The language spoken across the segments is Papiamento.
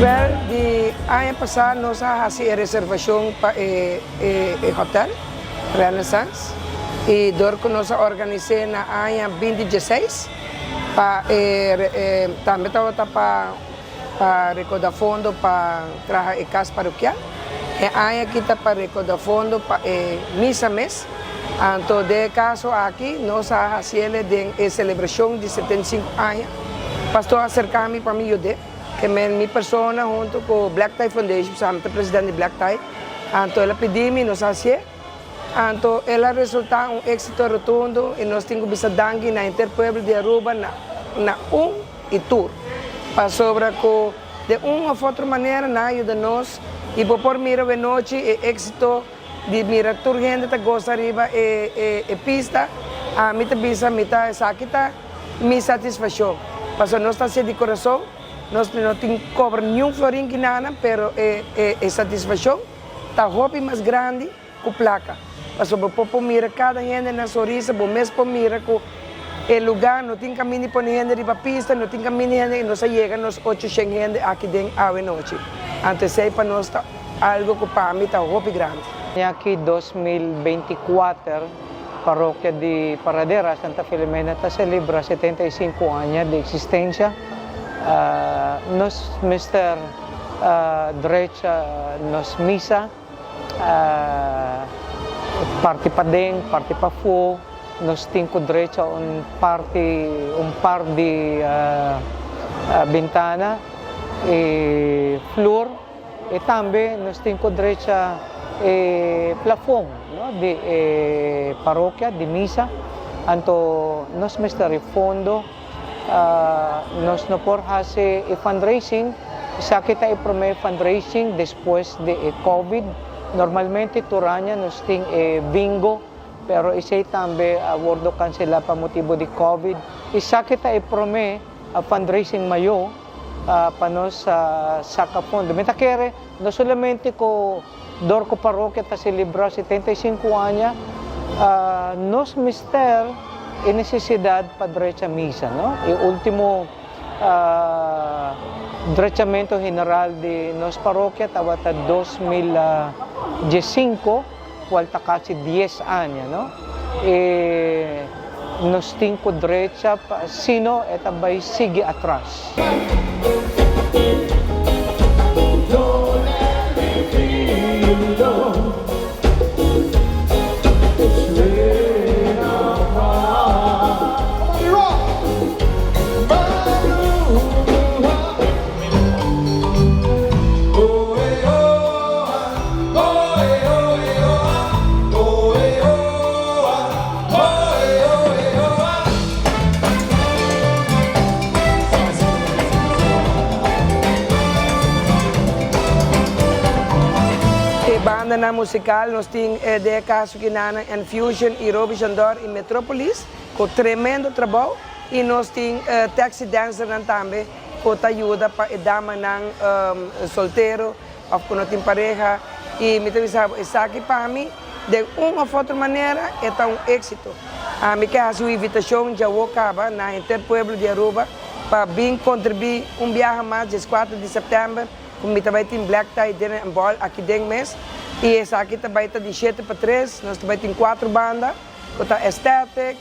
Wel, di aña pasá nos a hasi e reservashon pa e hotel Renaissance i dor ku nos a organis'é na aña binti dieseis pa e tambe tabata pa pa rekoda fondo pa traha e kas parokial. E aña aki ta pa rekoda fondo pa e misa mes. Anto den e kaso aki nos a hasiele den e selebrashon di 75 aña. Pastor a aserka mi pa mi yud'é. Ke men mi persona hunto ku Black Tie Foundation, pasobra mi ta presidente di Black Tie. Anto el a pidi mi, nos a hasié. Anto el a resultá un éksito rotundo i nos tin ku bisa danki na henter pueblo di Aruba na na un i tur. Pasobra ku den un òf otro manera nan a yuda nos i bo por mira wenochi e éksito di mira tur hende ta gosa riba e e e pista. Ami ta bisa mi ta esaki ta mi satisfashon pasobra nos ta hasié di kurason, nos no tin kobra niun florin kinana pero e e e satisfashon ta hopi mas grandi ku plaka. Pasobra bo por mira kada hende na sonrisa, bo mes por mira ku e lugá no tin kaminda di pone hende riba pista, no tin kaminda di hende i nos a yega nos ocho shen hende aki den awe nochi. Anto esei pa nos ta algu ku pa mi ta hopi grandi. Aki 2024 Parokia di Paradera Santa Filomena ta celebra 75 aña di existencia. Nos mester drecha nos misa. Parti paden, parti pafó, nos tin ku drecha un parti, un par di bentana i flur i tambe nos tin ku drecha e plafon di e parokia, di misa. Anto nos mester e fondo. Nos no por hasi e fundraising, esaki ta e prome fundraising despues di e covid. Normalmente tur aña nos tin e bingo, pero esey tambe a wordo cancela pa motibo di covid. Esaki ta e prome fundraising mayo pa nos saca fondo. Mi ta kere no solamente cu dor cu parokia ta celebra 75 aña, nos mester e necesidad pa drecha misa, no? E ultimo drechamento general di nos parokia tabata 2015, cual ta casi dies aña, no? E nos tin cu drecha pa sino e ta bay sigui atras. E bandanan musical nos tin den e caso kinanan Enfusion y Roby Jandor y Metropolis cu tremendo trabou y nos tin taxi dancernan tambe cu ta yuda pa e damanan soltero of cu no tin pareha y mi ta bisa bo esaki pa mi den un of otro manera e ta un exito. Ami ke haci un invitacion djawo caba na henter pueblo di Aruba pa bin contribi un biaha mas 14 di september cu mi ta bay tin Black Tie Dinner and Ball aki den mes y esaki ta bay ta di shete pa tres, nos ta bay tin cuatro banda cu ta Aesthetic,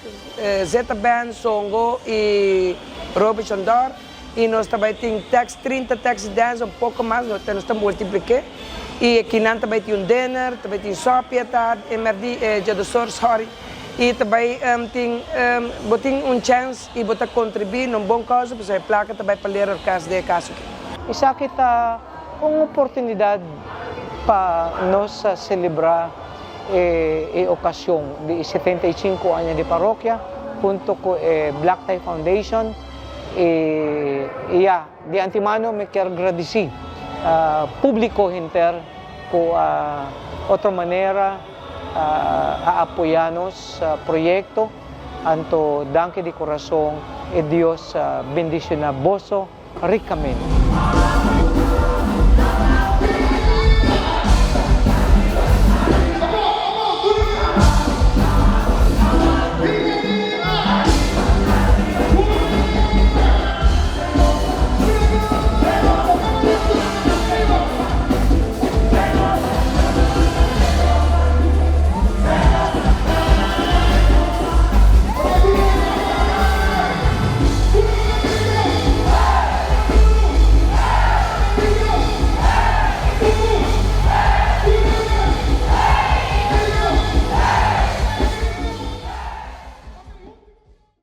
Zeta Band, Songo y Roby Chandor. Y nos ta bay tin tax 30 taxi dance un poco mas, nos ta nos ta multiplique. Y akinan ta bay tin un dinner, ta bay tin sopi atardi, e merdi, e djadosor, sorry. Y ta bay tin, bo tin un chance y bo ta contribui na un bon causa, pasobra e placa ta bay pa lera orkest den e caso aki. Esaki ta un oportunidad pa nos celebra e ocasion di e 75 aña di parokia hunto cu e Black Tie Foundation. Y ya, di antemano mi kier gradici publico henter cu otro manera a apoya nos proyecto. Anto danki di corazon y Dios bendiciona boso ricamente.